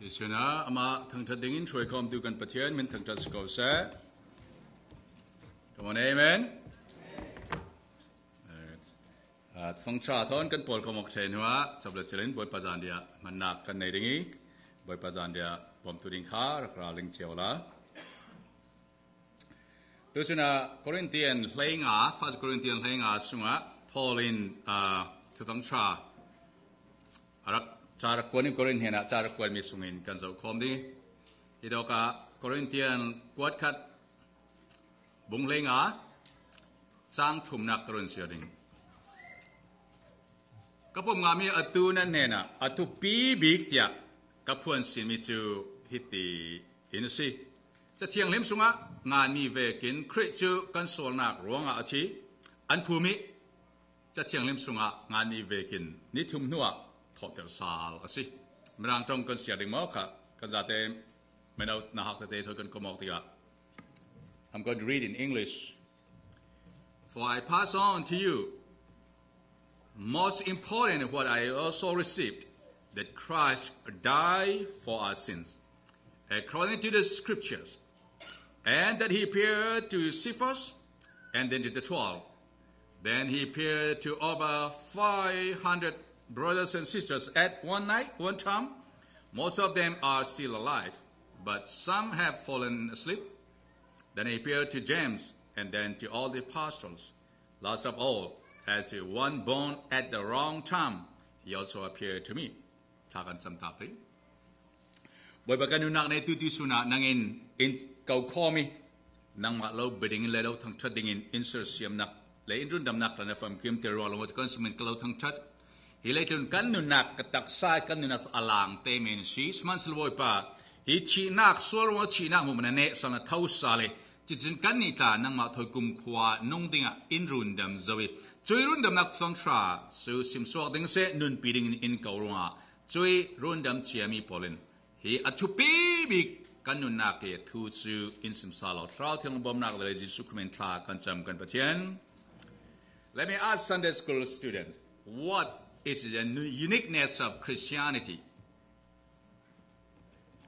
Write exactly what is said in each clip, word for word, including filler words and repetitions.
Tuisuna ama thangthat dingin hruai khawmtu kan Pathian min thangthat si ko seh. Come on, amen. Ah, thangthat thawn kan pawl khawm awk thei hnuah, chap le chilin Bawipa zan dia hmannak kan nei ding i, Bawipa zan dia bawmtu ding kha rak ra ling cio la. Tuisuna Korintian hleinga, First Korintian hleinga sungah Paul in, ah, thufang ṭha a rak, ca rak kuan in Korin hnenah ca rak kuanmi sungin kan zoh khawm ding. Hi dawkah Korintian kuat khat bung hleinga cang thumnak ka run siar ding. Ka pom ngami atu nan hnenah a thupi bik tiah ka phuan sinmi cu hiti in a si. Cathianghlim sungah nganmi vekin Khrih cu kan sualnak ruangah a thi. An phum i Cathianghlim sungah nganmi vekin ni thum hnuah thawhter sal a si. Mirang ṭong kan siar ding maw kha? Kan zate mino na hak tete thawi kan kom awk tikah, I'm going to read in English. For I pass on to you, most important, what I also received, that Christ died for our sins, according to the Scriptures, and that he appeared to Cephas, and then to the twelve. Then he appeared to over five hundred brothers and sisters at one night, one time. Most of them are still alive, but some have fallen asleep. Then he appeared to James, and then to all the apostles. Last of all, as to one born at the wrong time, he also appeared to me. Thla kan cam tak dih. Bawipa, kan nunnak neitu tuisun ah nangin in ko khawm i, nangmah lo biading in le lo thangṭhat dingin in sersiamnak le in rundamnak tla na famkim te ruang lo kan sumin ka lo thangṭhat. Hi leitlun kan nunnak ka taksa i kan nunnak a lang te men si, sihmanhsehlaw Bawipa, hi thihnak, sual ruangah thihnak hmuh na neh sal na tho sal i, cuticun kannih tla nangmah thawi kumkhua nung dingah in rundam zo i, cuih rundamnak thluanthra cu simsuak ding seh, nunpi dingin in ko ruangah cuih rundam ciami pawl in hi a thupi bik kan nunnak i a thu cu in simsa law, Thlarau Thiang bawmnak le Jesuh Khrih min thla kan cam kan Pathian. Let me ask Sunday school student, what is the uniqueness of Christianity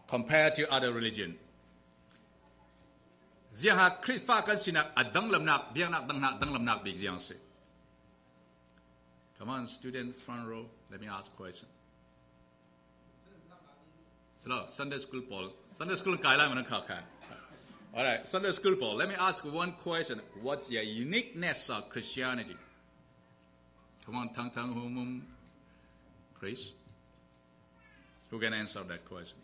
compared to other religion? Ziangha Khrihfa kan sinak a danglamnak, biaknak dang hna danglamnak bik ziang si. Come on, student front row, let me ask question. Hello, Sunday school pawl. Sunday school kai lai mana kha kha. All right, Sunday school pawl. Let me ask one question. What's the uniqueness of Christianity? Come on, Thang Thang Hum Hum, Chris. Who can answer that question?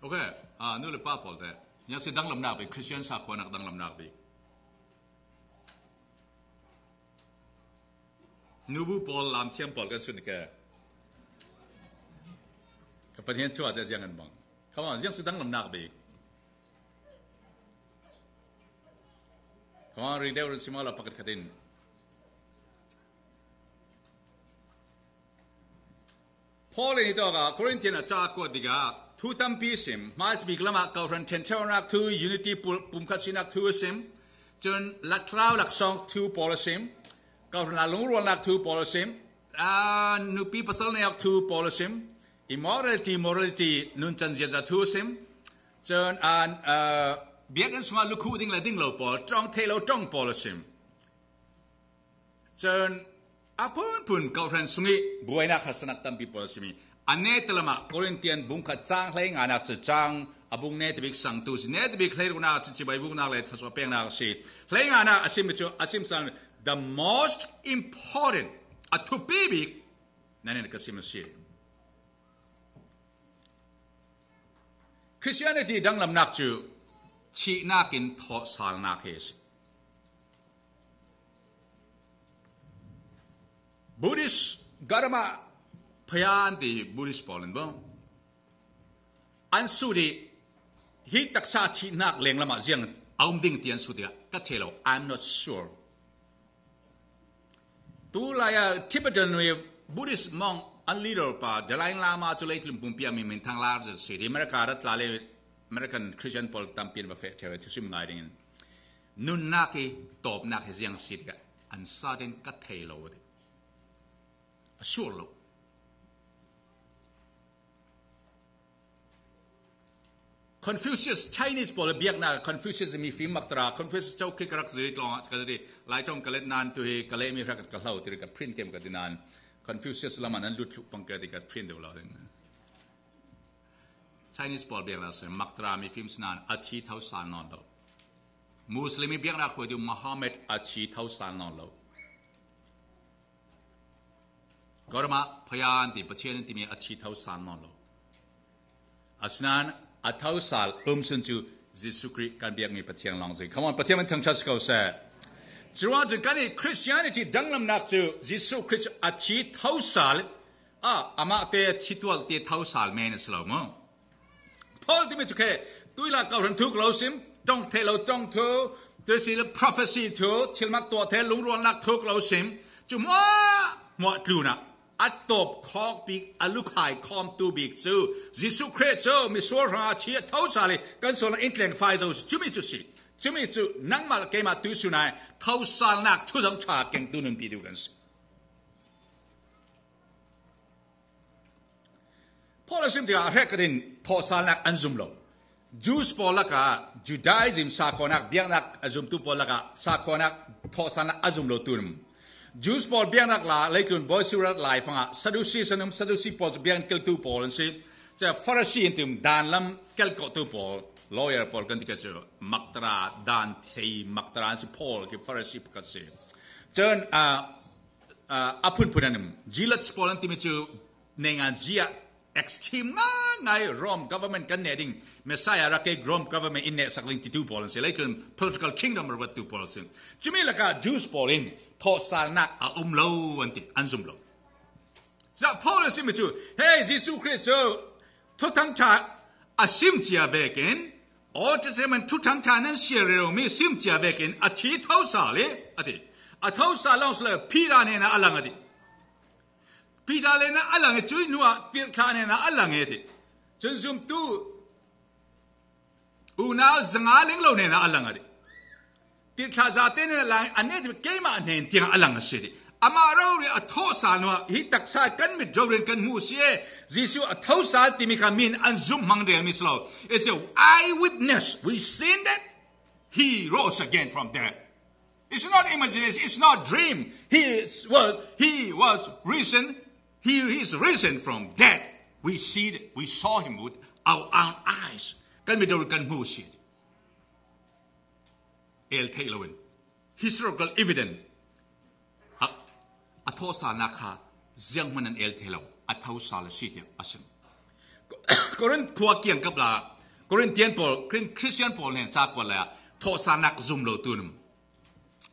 Okay, ah, nu le pa pawl te. Ziang si danglamnak bik, Christian sakhuanak danglamnak bik. Nubu pawl, lamthiam pawl kan sun ke. Ka Pathian thu ah te ziang an bang. Come on, ziang si danglamnak bik. Come on, read every sima la pakhat khat in. Paul in hi tawk ah Korintian a ca kuat tikah thu tampi sim, hmaisabik lamah kawhhran ṭhenṭheunak thu, unity pul-, pumkhat sinak thu a sim, cun lak-, thlarau laksawng thu pawl a sim, kawhhran ah lungrualnak thu pawl a sim, aa, nupi pasal nei awk thu pawl a sim, immorality, morality, nuncan ziaza thu a sim, cun, aa, aa, biakinn sungah lukhuh ding le ding lo pawl, ṭong theih lo ṭong pawl a sim. Cun a phunphun kawhhran sung i buainak harsatnak tampi pawl a simi. A neta lamah Korintian bung khat cang hleinganak cu cang a bung neta bik sangtu si. Neta bik hleiruknak cu cibai buknak le thluachuah peknak a si. Hleinganak a simi cu a simsang the most important, a thupi bik nan in ka sim a si. Christianity danglamnak cu thihnak in thawhsalnak hi a si. Buddhist Gautama phaya an ti Buddhist pawl in bang an sut i hi taksa thihnak lenglam ah ziang a um ding ti an sut i ka thei lo. I'm not sure. Tulai ah Tibetan mi Buddhist monk an leader pa Dalai Lama cu leitlun pumpi ah mi minthang lar zet si. America rat tla le American Christian pawl tampi an va feh ṭheu i thusim ngai dingin nunnak i tawpnak hi ziang si tikah An sa ding ka thei lo ding. A sure lo. Confucius, Chinese pawl biakna, Confucius mi fim mak tara, Confucius chau khi ka rak ziri tlawng, ka ziri, lai tawng ka let nan tu hi, ka leh mi hrak ka hlau, tiri ka print kem ka dinan. Confucius laman an lut thuk pang ka di ka print deuh lo ding. Chinese pawl biakna se, mak tara mi fim sinan, a thi thau san non lo. Muslim mi biakna khua di Muhammad a thi thau san non lo. Korma phayan ti Pathian ti mi a thi thau san non lo. Asinan a thau sal um sun chu Jesu Khrist kan biak mi Pathian long zing. Come on, Pathian man thang chas ko se. Chirwa chu kan i Christianity danglam nak chu Jesu Khrist a thi thau sal a ama te thi tual te thau sal men is lo mo. Paul ti mi chu khe, tui la kau hran thuk lo sim, tong thei lo tong thu, tu si le prophecy thu, thil mak tua the, lungrual nak thuk lo sim, chu mua, mua tlu na, a top khok bik, a lukhai khom tu bik chu, Jesu Khrist chu, mi sual hrang a thi a thau sal i, kan sual na in tleng fai zo, chu mi chu si, chu mi chu, nang mal keima tu su nai, thau sal nak thu dang tha keng tu nun pi du kan si. Paul a sim tikah a hrek ka din thawhsalnak an zum lo. Jews pawl lakah Judaism sakhawnnak biaknak a zumtu pawl lakah sakhawnnak thawhsalnak a zum lo tunim. Jews pawl biaknak la leitlun bawi surat lai fangah Sadducees an um, Sadducee pawl cu biaknak keltu pawl an si. Cia Pharisee an tum dan lam kelkawhtu pawl, lawyer pawl kan ti ka cu maktara dan thei maktara an si Paul ki Pharisee pakhat si. Cun, ah, ah, a phunphun an um. Zealots pawl an timi cu neingan zia extreme ngaingai Rome government kan neh ding, Messiah rak kei Rome government in nehsak ding titu pawl an si. Leitlun political kingdom a ruattu pawl an si. Cumi lakah Jews pawl in thawhsalnak a um lo an ti, an zum lo. Cia Paul a simi cu, hei, Jesuh Khrih cu Thuthang ṭha a sim cia vekin, Old Testament Thuthang ṭha nan siar rero mi sim cia vekin a thi thosal i a ti. A thosal lawng si lo Peter hnenah a lang a ti. Peter lenah a lang i cui hnuah tirhthlah hnenah a lang i a ti. Cun zumtu unau zanga leng lo hnenah a lang a ti. Tirhthlah zate hnenah lang a ne ti keimah hnen tiangah a lang a si ti. Amah rori a thawhsal hnuah hi taksa kan mit rori in kan hmu si e. Jesuh a thosal timi kha min an zumh hmang rel mi si lo. It's a eyewitness. We seen that he rose again from death. It's not imagination. It's not dream. He is, was, he was risen. He is risen from death. We see it. We saw him with our own eyes. Kan mit rori kan hmu si. El theih loin historical evidence a, a thawhsalnak kha zianghman an el thei lo, a thosal a si tiah a sim. Korin khua kiangkap la Korintian pawl, Krin-, Christian pawl nen ca kuat lai ah thawhsalnak zum lo tunim.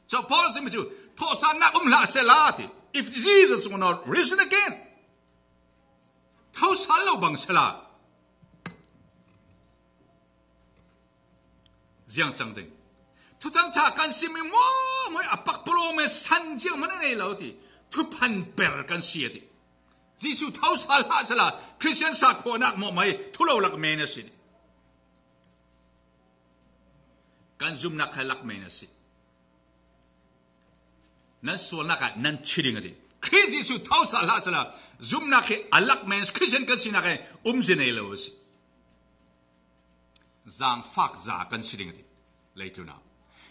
So Paul simi cu thawhsalnak um hlah sela ti. If Jesus were not risen again, thosal lo bang sela. Ziang cang ding. Thuthang ṭha kan simi muahmuah a pakpalawm e san ziang hman a nei lo ti. Thuphan ber kan si a ti. Jesuh thosal hlah sela Christian sakhuanak muahmuah i thu lo lak men a si. Kan zumnak kha lak men a si. Nan sualnak ah nan thi ding a ti. Khrih Jesuh thosal hlah sela zumnak hi a lak men Christian kan sinak he um zia nei lo a si. Zaangfak za kan si ding a ti. Leitlun ah.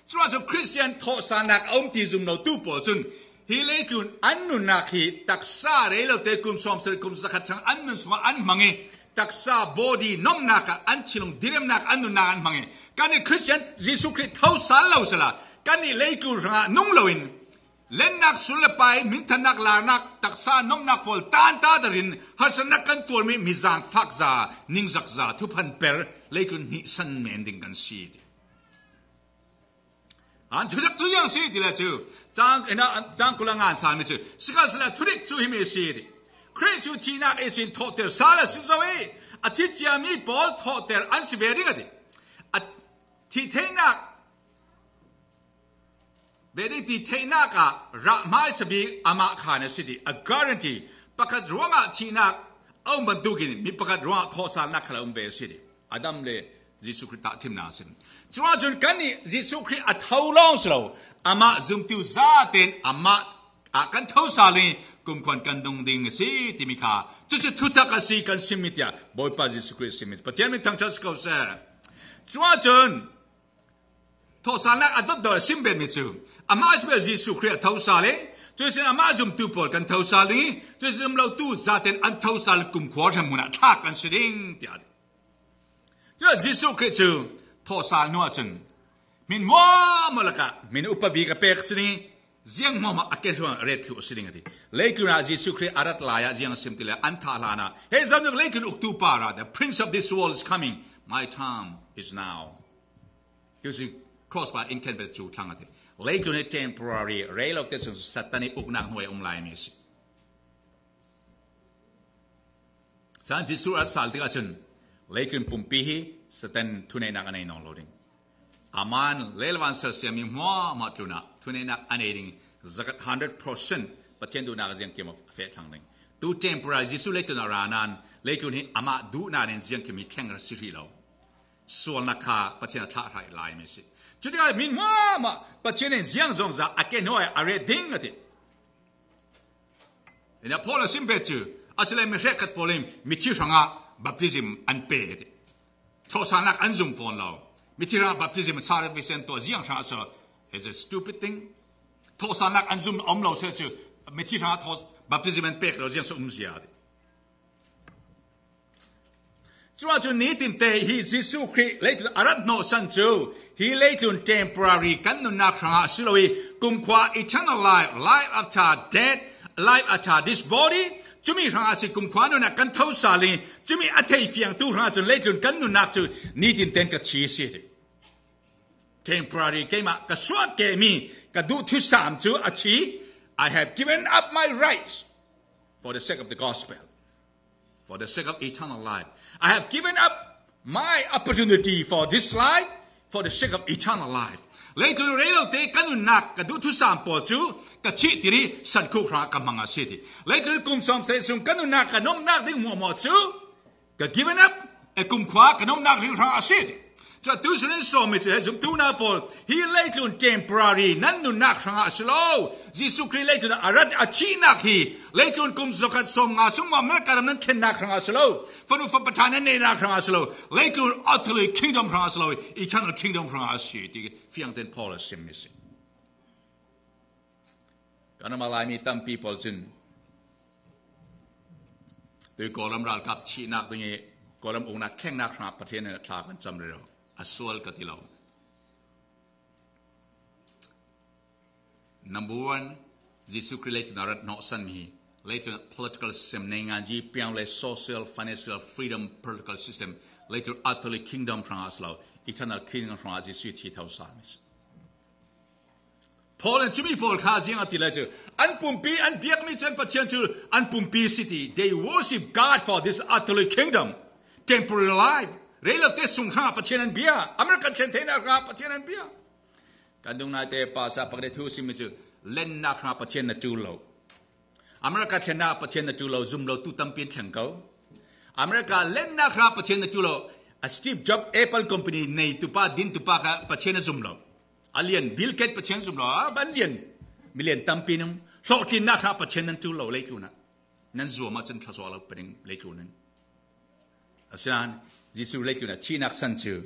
Curuangah cu Christian thawhsalnak a um ti zum lo tu pawl cun hi leitlun an nunnak hi taksa rei lo te kum sawmsarih kum zakhat ṭhang an nun sungah an hmang i taksa body nomnak ah an thinlung diremnak an nunnak an hmang i kan i Christian Jesuh Khrih thosal lo sela kan i leitlun hrangah nung loin lennak sul le pai, minthannak, larnak, taksa, nomnak pawl tanta darin harsatnak kan tuarmi mi zaangfak za, ningzak za, thuphan per, leitlun hnihsan men ding kan si ti. An thudik cu ziang si ti le cu, cang, ina, cang kul a ngan salmi cu, sikhalsehla thudik cu himi si ti. Khrih cu thihnak ihsin thawhter sal a si zo i, a thi ciami pawl thawhter an si ve ding a ti. A thih theihnak Ve ding ti theihnak ah rah hmaisa bik amah kha na si dih, a guarantee. Pakhat ruangah thihnak a um bantukin mi pakhat ruangah thawhsalnak khal a um ve a si dih. Adam le Jesuh Khrih tahthimnak a si. Curuangah cun kannih Jesuh Khrih a tho lawng si lo, Amah zumtu zaten amah ah kan thosal ding, kumkhuan kan nung ding a si timi kha, cucu thutak a si kan simmi tiah Bawipa Jesuh Khrih simmi. Pathian min thangṭhat si ko seh. Cuahcun thawhsalnak a dotdot a sim betmi cu, amah cu Jesuh Khrih a thosal i, cuihsin amah zumtu pawl kan thosal ding i, cuihsin zumlotu zaten an thosal kumkhua hremhmun ah thlak kan si ding tiah a ti. Cuah Jesuh Khrih cu thawhsal hnu ahcun hmin hmuahhmuah lakah hmin upa bik a pek si ding, ziang hmuahhmuah a ke hruang a ret thluh a si ding a ti. Leitlun ah Jesuh Khrih a rat lai ah ziang a sim ti le an thah hlan ah, "Hei, zohhmanh, leitlun uktu pa ra, the prince of this world is coming. My time is now." Cuihsin cross pa in khen pet cu thlang a ti. Leitlun hi temporary, rei lo te sung Satan i uknak hnuai a um laimi a si. San Jesuh a sal tikah cun leitlun pumpi hi Satan thuneihnak a nei nawn lo ding. Aman lei le van sersiammi hmuahhmuah tlunah thuneihnak a nei ding zakat hundred percent Pathian duhnak ziangkim a feh thlang ding. Tu temporary Jesuh leitlun a ra nain leitlun hi amah duhnak in ziangkim hi thleng a si rih lo. Sualnak kha Pathian a thlah hraih laimi a si. Cutikah hmin hmuahhmuah Pathian in ziang zongzah a ke hnuai a ret ding a ti. Ina Paul a sim pet cu, asile mi hrekkhat pawl in mithi hrangah baptism an pe a ti. Thawhsalnak an zum fawn lo. Mithi hrangah baptism a sa ve sen tuah ziang hrang a si lo. It's a stupid thing. Thawhsalnak an zum a um lo seh cu, mithi hrangah thaw-, baptism an pek lo ziang si um zia a ti. Cuah cu nitin te hi Jesuh Khrih leitlun a rat hnawhsan cu hi leitlun temporary kan nunnak hrangah a si lo i, kumkhua eternal life, life after death, life after this body, cumi hrangah a si. Kumkhua nunnak kan thosal i, cumi a theifiangtu hrangah cun leitlun kan nunnak cu nitin ten ka thi a si ti. Temporary keimah ka suahkehmi ka duh thusam cu a thi. I have given up my rights for the sake of the gospel. For the sake of eternal life. I have given up my opportunity for this life for the sake of eternal life. Leitlun rei lo te kan nunnak ka duh thusam pawl cu ka thih tirih sankhuk hrangah ka hmang a si ti. Leitlun kum sawm seh sung kan nunnak ka nomnak ding hmuahhmuah cu ka given up, e, kumkhua ka nomnak ding hrangah a si ti. Cuah tu sun in sawm mi cu he zumtu na pawl, hi leitlun temporary nan nunnak hrangah a si lo. Jesuh Khrih leitlun a rat a thihnak hi leitlun kum zakhat sawm nga sung America ram nan thlennak hrangah a si lo. Fanu fa pathan nan neihnak hrangah a si lo. Leitlun earthly kingdom hrangah a si lo. Eternal kingdom hrangah a si ti fiang tein Paul a sim mi si. Kan ram a Laimi tampi pawl cun tui Kawlram ralkap thihnak ding i Kawlram uknak khengnak hrangah Pathian in a thla kan cam rero. A sual ka ti lo. Number one, Jesuh Khrih leitlun a rat hnawhsan mi hi leitlun political system, neinganji piang le social, financial freedom, political system, leitlun earthly kingdom hrangah a si lo, eternal kingdom hrangah Jesuh thi thosal mi si. Paul in cumi pawl kha ziang a ti le cu, an pumpi an biakmi cu an Pathian cu an pumpi si ti. They worship God for this earthly kingdom, temporary life. Rei lo te sung hrangah Pathian an bia, America thlen theinak hrangah Pathian an bia. Kan dungnaite pasa pakhat thu simi cu lennak hrangah Pathian na ṭul lo. America thlennak Pathian na ṭul lo, zum lo tu tampi an thleng ko. America lennak hrangah Pathian na ṭul lo. A Steve Jobs Apple company nei tu pa, din tu pa kha Pathian a zum lo. A lian Bill Gates Pathian zum lo, a ban lian milian tampi nung hlawhtlinnak hrangah Pathian nan ṭul lo leitlun ah. Nan zuam ahcun thluachuah lo pah ding leitlun in. Asinan Jesuh leitlun a thihnak san cu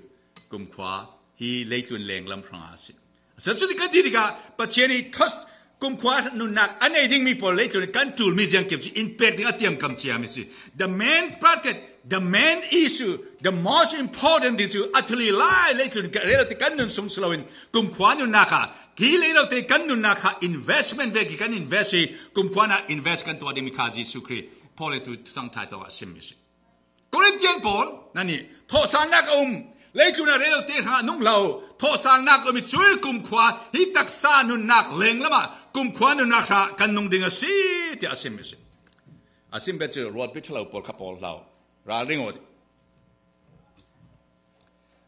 kumkhua hi leitlun lenglam hrangah a si. Asinan cuti kan ti tikah Pathian i thos kumkhua nunnak a nei dingmi pawl leitlun kan ṭulmi ziangkim cu in pek ding a tiamkam ciami si. The main bracket, the main issue, the most important thing cu a thuli lai leitlun ka rel ti kan nun sung si loin kumkhua nunnak ah hi lei lo te kan nunnak kha investment vek i kan invest i kumkhua ah invest kan tuah dingmi kha Jesuh Khrih Paul in tu thangṭhat ah a simmi si. Korintian pawl, nannih, thawhsalnak a um, leitlun ah rei lo te hrangah nung lo, thawhsalnak a um i cui kumkhua hi taksa nunnak lenglam ah kumkhua nunnak hrangah kan nung ding a si, tiah a simmi si. A sim bia cu rualpi ṭhalo pawl kha pawl hlau, ralring aw ti.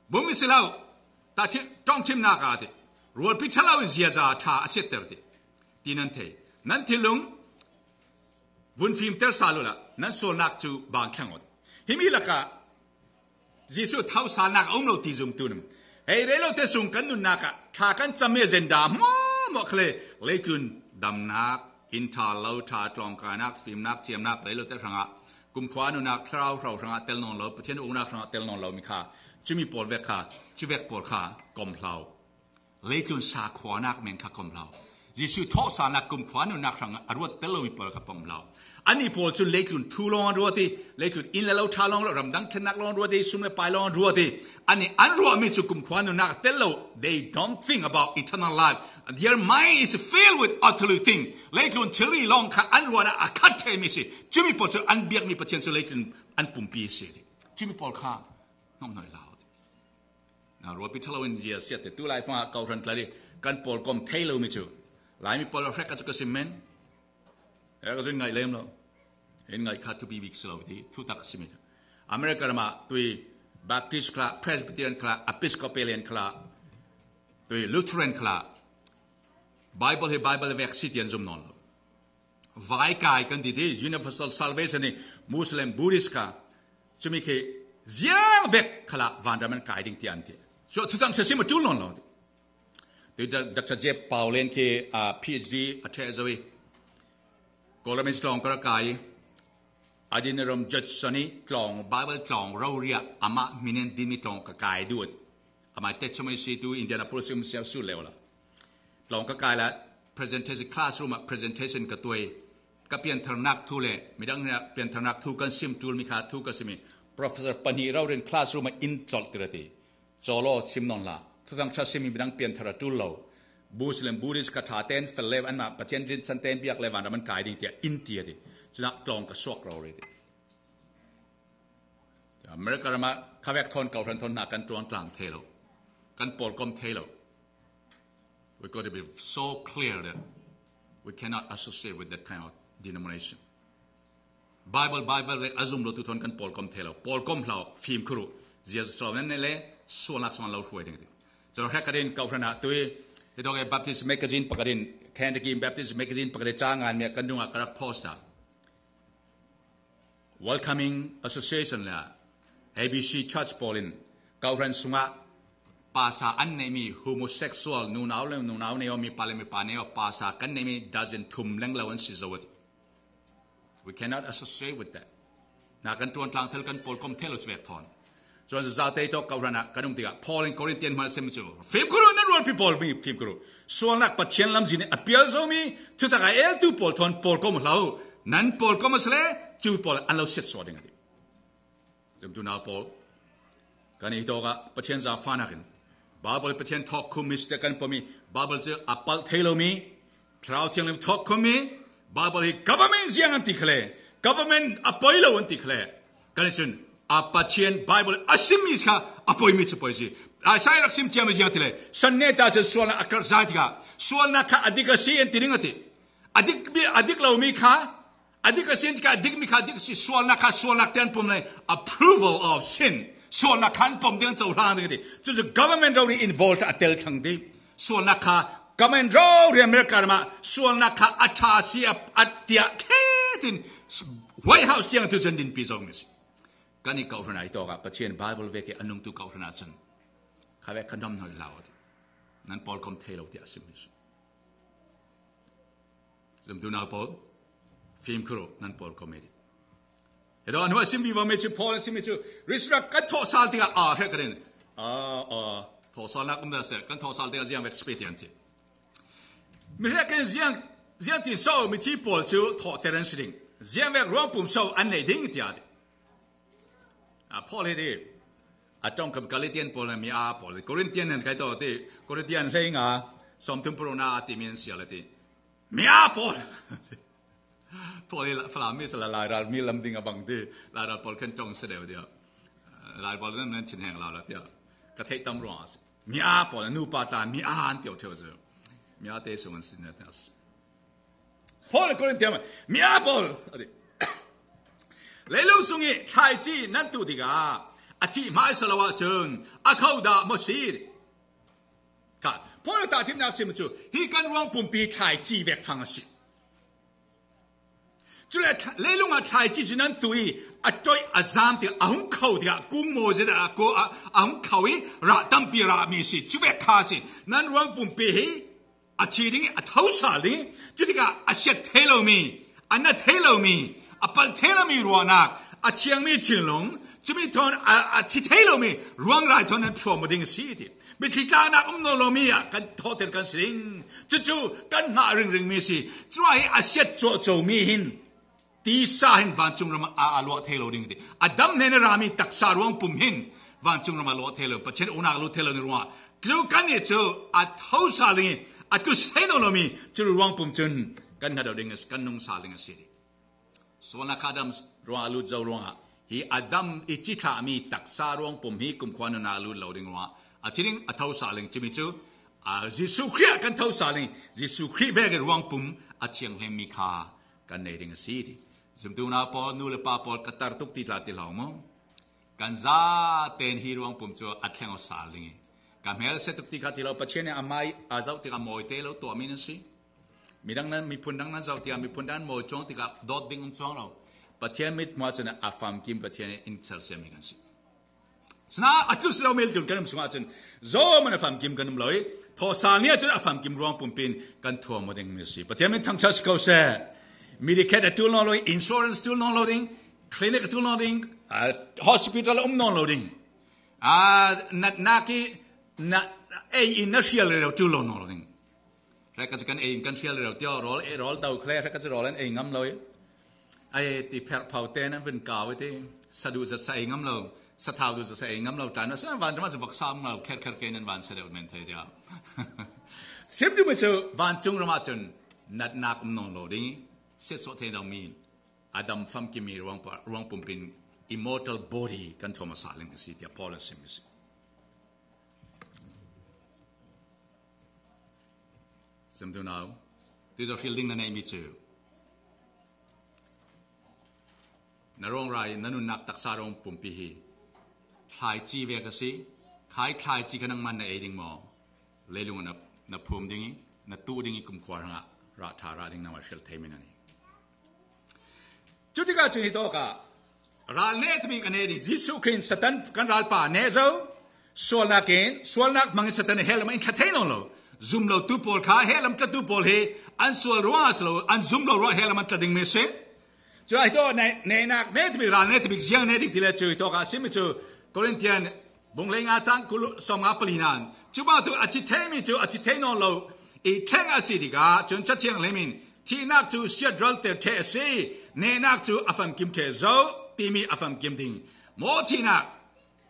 Bum i si lo, tahṭhim, ṭongṭhimnak ah ti. Rualpi ṭhalo in ziaza ṭha a siatter ti. Ti nan thei. Nan thinlung vun fimter sal uhla, nan sualnak cu bang thlang aw ti. Himi lakah Jesuh thawhsalnak a um lo ti zumtu ning. Hei rei lo te sung kan nunnak ah thla kan cam i agenda hmuah mawh kha le, leitlun damnak, inn ṭha lo ṭha, tlawngkainak, fimnak, thiamnak, lei lo te hrangah, kumkhua nunnak, thlarau hro hrangah tel nawn lo, Pathian uknak hrangah tel nawn lo mi kha, cumi pawl vek kha, cuvek pawl kha kawm hlau. Leitlun sakhuanak men kha kawm hlau. Jesuh thawhsalnak kumkhua nunnak hrangah a ruat tel lo mi pawl kha kawm hlau. Annih pawl cun leitlun thu lawng an ruat i, leitlun inn le lo ṭha lawng, ramdang thlennak lawng an ruat i, sum le pai lawng an ruat i, annih an ruahmi cu kumkhua nunnak a tel lo. They don't think about eternal life. Their mind is filled with earthly thing. Leitlun thilri lawng kha an ruahnak a khat thei mi si. Cumi pawl cu an biakmi Pathian cu leitlun an pumpi si. Cumi pawl kha hnawmhnawi hlau. Na ruahpi ṭha lo in zia siat te tu lai fangah kawhhran tla dih kan pawl kawm thei lo mi cu. Laimi pawl hrek a cu ka sim men. Hrek a cu in ngaih lem lo. In ngaih kha thupi bik si lo ti thutak a simi cu. America ramah tui Baptist khla, Presbyterian khla, Episcopalian khla, tui Lutheran khla, Bible hi Bible vek si tian zum nawn lo. Vaikai kan ti ti, universal salvation hi Muslim, Buddhist kha, cumi khi ziang vek khalah vanram an kai ding tian ti. So thuthang sa sim a ṭul nawn lo ti. Tui Doctor Jeb Paulen khi, ah, PhD a ṭheh zo i, Kawlram in tlawng ka ra kai i, Adoniram Judson i tlawng, Bible tlawng rori ah amah hmin in dinmi tlawng ka kai duh. Amah testimony si tu Indianapolis um siang su leu la. Tlawng ka kai la presentation, classroom ah presentation ka tuai. Ka piantharnak thu le midang hna piantharnak thu kan sim ṭul mi kha thu ka simi. Professor pahnih rori in classroom ah in colh ti ra ti. Cawlaw sim nawn hlah. Thuthang ṭha simi midang pianthar a ṭul lo. Muslim, Buddhist kha ṭha tein fel le anmah Pathian rinsan tein biak le vanram an kai ding tiah in ti a ti. Cunah tlawng ka suak rori ti. America ramah khavek thawn kawhhran thawn hna kan ṭuangtlang thei lo. Kan pawlkom thei lo. We got to be so clear that we cannot associate with that kind of denomination. Bible, Bible le a zum lo tu thawn kan pawlkom thei lo. Pawlkom hlau, fimkhur uh. Zia cu nan ne le sualnak suan lo hruai ding ti. Cun hrek ka din kawhhran ah tui, hi dawk e Baptist magazine pakhat in, Kentucky Baptist magazine pakhat in ca ngan mi ah kan dungah ka rak post a. Welcoming Association le A B C Church pawl in kawhhran sungah pasa an neihmi homosexual nunau le nunau nei awmi pa le mipa nei aw pasa kan neihmi dozen thum leng lo an si zo a ti. We cannot associate with that. Na kan ṭuan tlang thel kan pawlkom thei lo cuvek thawn. Cun zazatein tawk kawhhran ah kan um tikah Paul in Corinthian hmanh a sim cu fimkhur uh, nan rualpi pawl mi fimkhur uh. Sualnak Pathian lamzin a pial zomi thutak a eltu pawl thawn pawlkom hlau. Nan pawlkom a si le cu pawl an lo siatsuah ding a ti. Zumtu nau pawl, kan i tawk ah Pathian zaangfahnak in Bible Pathian thawkkhum mi si kan pom i Bible cu a palh thei lomi Thlarau Thianghlim thawkkhum mi Bible hi government ziang an ti khale, government a poi lo an ti khale, kan i cun a Pathian Bible a simmi kha a poimi cu poi si. Isaiah rak sim ciami ziang ti le, san ne ta cun sualnak a karh zai tikah sualnak kha a dik a si an ti ding a ti. A dik, a dik lomi kha a dik a si an tikah a dikmi kha a dik a si, sualnak kha sualnak tiang pom le approval of sin. Sualnak kha an pom ding an cohlang ding a ti. Cucu government rori involved a tel thlang ding. Sualnak kha government rori America ramah sualnak kha a ṭha si a, a tiah khetin White House siang tu cun dinpi zong a si. Kan i kawhhran ai tawk ah Pathian Bible vek i a nungtu kawhhran ah cun khavek kha hnawmhnawi hlau a ti. Nan pawlkom thei lo tiah a sim mi si. Zumtu nau pawl, fimkhur uh, nan pawlkom i ti. Hi dawh a hnu a sim vivo mi cu Paul a sim mi cu, Risirak kan thawhsal tikah, ah, hrek ka din. Ah, ah, thawhsalnak um dah seh, kan thawhsal tikah ziang vek spit tiang ti. Mi hrek in ziang, ziang tin so, mithi pawl cu thawhter an si ding. Ziang vek ruangpum so an nei ding tiah ti. A Paul hi ti. A ṭongkam Galatian pawl le mi aa pawl. Corinthian nan kai tawh ti. Corinthian hleinga sawmthum paruk na a timi an sial a ti. Mi aa pawl. Paul hi Falam mi sala Lairal mi lam ding a bang ti. Lairal pawl khen ṭong si deuh ti. Lairal pawl nan nan thin heng lau la ti. Ka theih tam ruang a si. Mi aa pawl, nupa tla mi aa an tio ṭheu cu. Mi aa te sung an si na ti a si. Paul le Korin tiang mi aa pawl a ti. Leilung sung i thlaici nan tuh tikah a thih hmaisa lo ahcun a khodah maw si? Kha, Paul le tahṭhimnak sim cu hi kan ruang pumpi thlaici vek thang a si. Cule leilung ah thlaici cu nan tuh i a toih a zam tikah a hung kho tikah kung maw zia a, a hung kho i rah tampi rah mi si. Cuvek kha si. Nan ruang pumpi hi A thi ding, a thosal ding, cutikah a siat thei lomi, a na thei lomi, a palh thei lomi ruahnak, a thiangmi thinlung, cumi thawn a, a thi thei lomi ruangrai thawn nan phuam aw ding a si ti. Mitthli tlaknak um nawn lomi ah kan thawhter kan si ding. Cucu kan hngah ringringmi a si. Curuah hi a siat cuahcomi hin tisa hin vancung ram a, a luah thei lo ding ti. Adam hnen a rami taksa ruangpum hin vancung ram a luah thei lo, Pathian uknak a lut thei lo ning ruangah. Cu kannih cu a thosal ding i, a tlus thei nawn lomi cu ruangpum cun kan hngat deuh ding a si, kan nungsal ding a si. Sualnak kha Adam ruangah a lut zo ruangah hi Adam i cithlahmi taksa ruangpum hi kumkhua nunnak a lut lo ding ruangah a thi ding, a thosal ding cumi cu, a, Jesuh Khrih ah kan thosal ding, Jesuh Khrih vek i ruangpum a thianghlimmi kha kan nei ding a si ti. Zumtu unau pawl, nu le pa pawl, ka tar tuk ti tla ti lo maw? Kan zaten hi ruangpum cu a thleng aw sal ding i, ka hmel sia tuk ti kha ti lo, Pathian nih a mai a zoh tikah mawi te lo tuahmi nan si. Midang nan, miphun dang nan zoh tikah miphun dang mawi cuang tikah dawt ding um cuang lo. Pathian mithmuh ahcun a famkim Pathian in sersiammi kan si. Sina a tlus lomi tlun kan um sungah cun zohman a famkim kan um lo i, thawhsal ni ahcun a famkim ruang pumpi in kan thuam aw dingmi a si. Pathian min thangṭhat si ko seh. Medicare a ṭul nawn lo i, insurance ṭul nawn lo ding, clinic a ṭul nawn ding, ah, hospital a um nawn lo ding, ah, natnak i na, ei in na hrial rero ṭul lo nawn lo ding. Hrekha cu kan ei in kan hrial rero tiah rawl, eh, rawl do khle, hrekha cu rawl an ei ngam lo i. Ai ti pherh pho te nan vun kau i ti. Sa duh zat sa ei ngam lo, sa thau duh zat sa ei ngam lo, tlan sa van ram ah cu voksa um lo, kher kher ke nan van sa deuh men thei tiah. Sim duhmi cu vancung ram ah cun natnak um nawn lo ding i, siatsuah thei lo mi Adam famkimmi ruang pa, ruang pumpi in immortal body kan thuam a sal ding a si tiah Paul a sim a si. Sim duh nau, ti zo hril ding na neihmi cu na ruangrai, na nunnak taksa ruang pumpi hi thlaici vek a si. Khai thlaici kha nangmah na ei ding maw? Leilung ah na, na phum ding i, na tuh ding i kumkhua hrangah rah ṭha rah ding nangmah hrial theimi na nei. Cutikah cun hi tawkah ral neh timi kan nei ding. Jesuh Khrih in Satan kan ralpa neh zo. Sualnak in, sualnak hmangin Satan he lam ah in thla thei nawn lo. Zum lotu pawl kha he lam tlatu pawl hi an sual ruangah si lo, an zum lo ruah he lam an tla dingmi a si. Cu ah hi tawk neh, nehnak neh timi, ral neh timi ziang neh ding ti le cu hi tawkah a simi cu Korintian bung lei nga cang kul sawm nga pali nan, cubang tu a thi theimi cu a thi thei nawn lo i thleng a si tikah cun Cathiang Hlim in thihnak cu siat ralter ṭheh a si, nehnak cu a famkim ṭheh zo timi a famkim ding. Maw thihnak,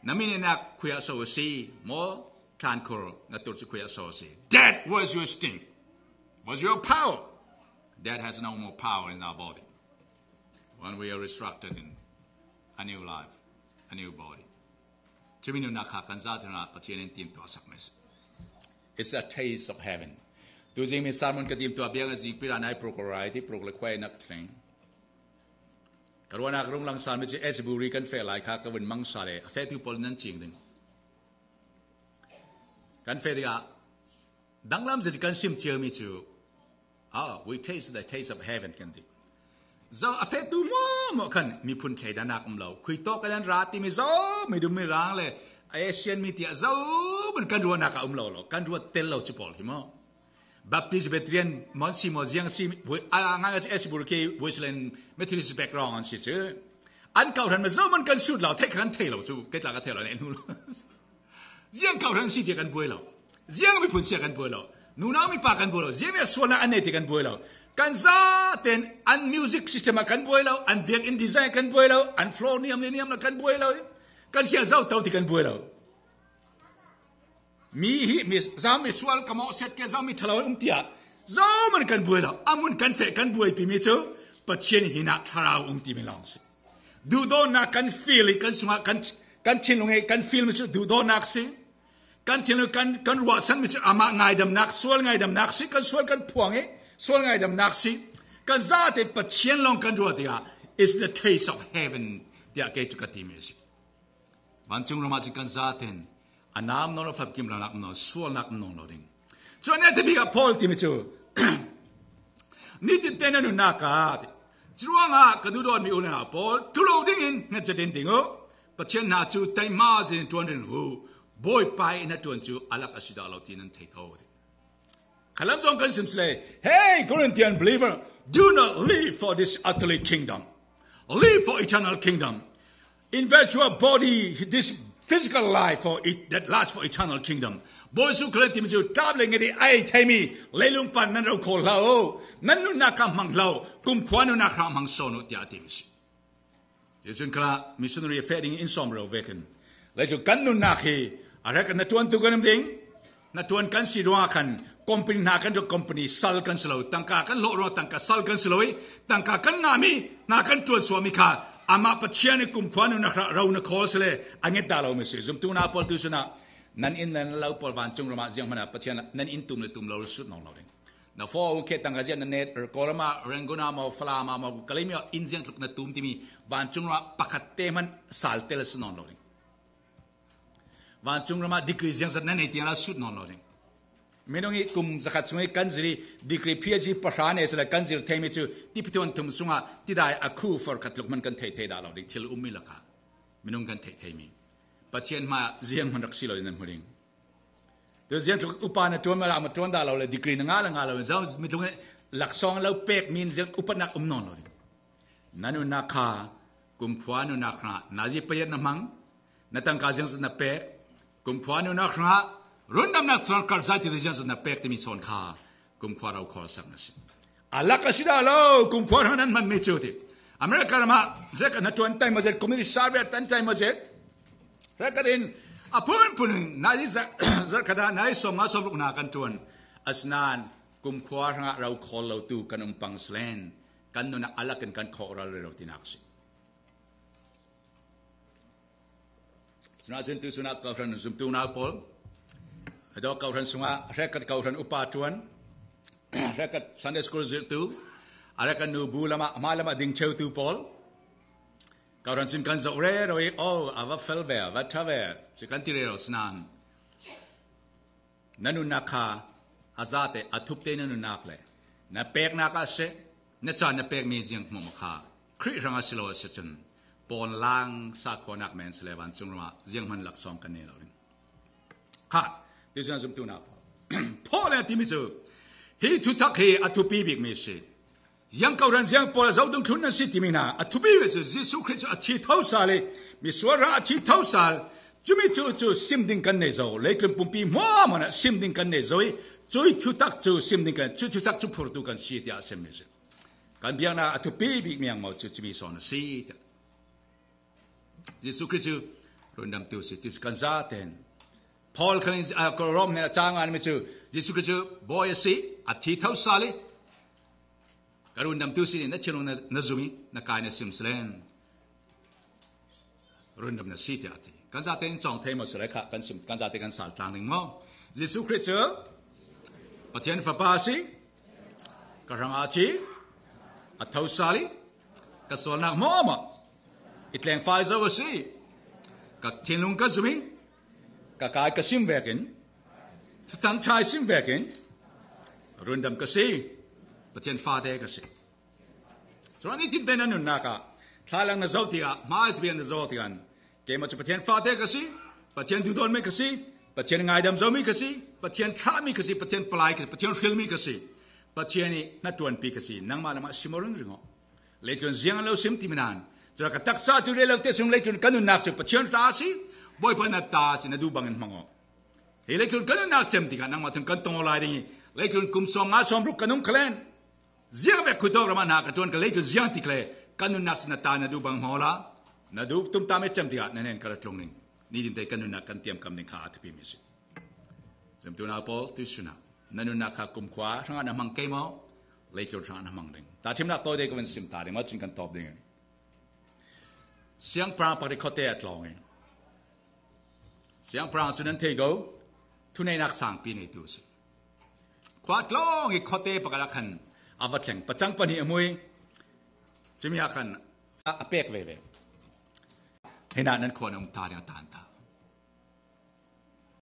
na mi nehnak khuiah so a si? Maw tlankhur, na tur cu khuiah so a si? Death, where's your sting? Where's your power? Death has no more power in our body. When we are resurrected in a new life, a new body. Cumi nunnak kha kan zate hnenah Pathian in timtuah a sak men. It's a taste of heaven. Tuzing mi sermon ka timtuah biang a zingpi ran ai prok rai ti prok le khuai nak thleng. Ka ruahnak rung lang salmi cu Asbury kan feh lai kha ka vun mang sal e, a fehtu pawl nan cing ding. Kan feh tikah danglam zet kan sim ciami cu, "Ah, we taste the taste of heaven," kan ti. Zo a fehtu maw maw khan miphun thleidannak um lo. Khui tawk kan ra timi zo, midum mirang le Asian mi tiah zo man kan ruahnak a um lo lo. Kan ruat tel lo cu pawl hi maw? Baptist, Presbyterian, Monsignor, ziang si, a ngai a Asbury khi Wesleyan Methodist background an si cu. An kau hran ma zo man kan sut lo, theih kha kan thei lo cu, kei tla ka thei lo, ne hnu lo. Ziang kau hran si tiah kan buai lo. Ziang miphun si tiah kan buai lo. Nunau mipa kan buai lo. Ziang mi a sualnak an nei tiah kan buai lo. Kan zaten an music system ah kan buai lo. An biakinn design kan buai lo. An floor niam le niam lo kan buai lo. Kan khia zo to ti kan buai lo. Mi hi, mi, zami sual ka mawh siat ke, zami ṭhalo um tiah zo man kan buai lo. A mun kan feh kan buaipi mi cu Pathian hinah thlarau um timi lawng si. Duhdawtnak kan feel i kan sungah kan, kan thinlung i kan feel mi cu duhdawtnak si. Kan thinlung kan, kan ruahsan mi cu amah ngaidamnak, sual ngaidamnak si, kan sual kan phuang i sual ngaidamnak si. Kan zate Pathian lawng kan ruah tikah, "It's the taste of heaven," tiah kei cu ka timi a si. Vancung ram ah cun kan zaten a nam nawn lo, famkim lo, nak nawn, sualnak nawn lo ding. Cu a neh timi ah Paul timi cu, "Nitin te na nunnak ah," ti. "Curuangah ka duhdawtmi u le nau pawl, ṭhu lo dingin hnget zetin ding u. Pathian hna cu teihma zetin ṭuan rih u. Bawipa i hnaṭuan cu a lak a si dah lo ti nan thei ko," ti. Khalam zong kan sim sile, hey, Corinthian believer, do not live for this earthly kingdom. Live for eternal kingdom. Invest your body, this physical life for it that lasts for eternal kingdom. Bawi Jesu Khrih timi cu tlap le ngeti ai theimi leilung pan nan ro khawl hlah o. Nan nunnak kha hmang hlah o. Kumkhua nunnak kha hmang sawn o tiah a timi si. Jesuh in kha missionary a feh ding in sawm ro vekin. Leitlun kan nunnak hi a rek na tuan tu kan um ding. Na tuan kan si ruangah khan company hna kan rak company sal kan si lo, tangka kan hlawh ruangah tangka sal kan si lo i, tangka kan ngahmi hna kan tuan suahmi kha amah Pathian i kumkhua nunnak ro na khawl si le a nget dah lo mi si. Zumtu na pawl tu sunah nan inn nan lo pawl vancung ramah zianghman ah Pathian nan inn tum le tum lo sut nawn lo ding. Na four oh one k tangka ziah na net Kawlram ah, Rangoon ah maw, Falam ah maw, Kalemyo ah inn ziangtluk na tum timi vancung ramah pakhat te hman sal tel sut nawn lo ding. Vancung ramah degree ziangzat na nei tiang la sut nawn lo ding. Minung i kum zakhat sung i kan zir i degree P H D pahra nei sila kan zir theimi cu tipituan thum sungah tidai a khu for khat luk hman kan theih thei dah lo ding, thil ummi lakah minung kan theih theimi. Pathian hma zianghman rak si lo in nan hmu ding. Tu ziangtluk upa na tuan mala ma tuan dah lo le degree na ngah le ngah lo le zau mitlung laksawng lo pek min ziang upatnak um nawn lo ding. Na nunnak kha kumkhua nunnak hrangah na zi payat na hmang, na tangka ziangzat na pek, kumkhua nunnak hrangah rundamnak sorkar zai ti ziangzat na pek timi sawn kha kumkhua ro khawl sak na si. A lak a si dah lo, kumkhua hrang nan hmanmi cu ti. America ramah rekat na tuan tai mazet, community survey tan tai mazet. Rekat in a phunphun in na zi zarh khat ah na zi sawm nga sawm ruk na kan tuan. Asinain kumkhua hrangah ro khawl lo tu kan um pang selen kan nunah a lak in kan khawh ral rero tinak si. Sunah zin tu sunah kawhran zumtu nau pawl. Ado kawhran sungah hrekat kawhran upa tuan. Hrekat Sunday school zirtu. A hrekat nu bu lamah hmai lamah ding cheu tu pawl. Kawhran sin kan zoh rero i, oh, a va fel ve, a va tha ve, si kan ti rero sinan. Na nunnak kha a zate a thupte na nunnak le na peknak ah si, na caan na pekmi ziang hmuahhmuah kha Khrih hrang a si lo a si cun pawn lang sa khawhnak men si le vancung ruangah zianghman laksawng kan nei lo ding. Kha, ti cun a zumtu na pawl. Paul a timi cu hi thuthak hi a thupi bikmi si. Ziang kawhran ziang pawl a zodung thlun nan si timi hna a thupi ve cu Jesuh Khrih cu a thi tho sal i misual hrang a thi tho sal. Cumi cu cu sim ding kan nei zo, leitlun pumpi hmuahhmuah ah sim ding kan nei zo i cui thutak cu sim ding kan, cui thutak cu phurtu kan si tiah a simmi si. Kan biaknak a thupi bik miang maw cu cumi sawn a si tiah. Jesuh Khrih cu rundamtu a si ti kan zaten. Paul khan in, ah, Rom hnen a cang an mi cu Jesuh Khrih cu bawi a si, a thi tho sal i ka rundamtu si nih, na thinlung na, na zum i na kai na sim selen rundam na si tiah a ti. Kan zate in cawng thei maw si lai kha kan sim, kan zate kan sal tlang ding maw? Jesuh Khrih cu Pathian Fapa a si, ka hrang a thi, a tho sal i ka sualnak hmuahhmuah i tlengfai zo a si. Ka thinlung ka zum i ka kai ka sim vekin, Thuthang ṭha i sim vekin rundam ka si, Pathian fate ka si. Cun nitin te na nunnak ah thlalang na zoh tikah, hmai na zoh tikah, keimah cu Pathian fate ka si, Pathian duhdawtmi ka si, Pathian ngaidam zomi ka si, Pathian thlahmi ka si, Pathian palai ka si, Pathian hrilmi ka si, Pathian i hnaṭuanpi ka si, nangmah lamah si maw ringring aw. Leitlun ziang lo sim timi nan, cun ka taksa cu rel lo te sung leitlun ka nunnak cu Pathian ta a si, Bawipa na ta a si, na duh bangin hmang aw. Hi leitlun kan nunnak cem tikah nangmah tun kan tong aw lai ding i, leitlun kum sawm nga sawm ruk kan um kha len. Ziang vek khutdawk ramah hna ka ṭuan ka leitlun ziang tik le kan nunnak sin na ta na duh bang hmawla, na duh tumtah met cem tikah na hnen ka ra tlung ding. Nitin te kan nunnak kan tiamkam ding kha a thupi mi si. Zumtu nau pawl, tuisun ah na nunnak kha kumkhua hrangah na hmang kei maw? Leitlun hrangah na hmang ding. Tahṭhimnak tawite ka van sim ta ding maw, cun kan tawp ding. Siangpahrang pakhat i khuate a tlawng i Siangpahrang cu nan thei ko, thuneihnak sangpi neitu a si. Khua tlawng i khuate pakhat ah khan a va thleng, pacang pahnih a hmui, cumi ah khan a pek veve. Hinah nan khua na um ta ding a tan ta.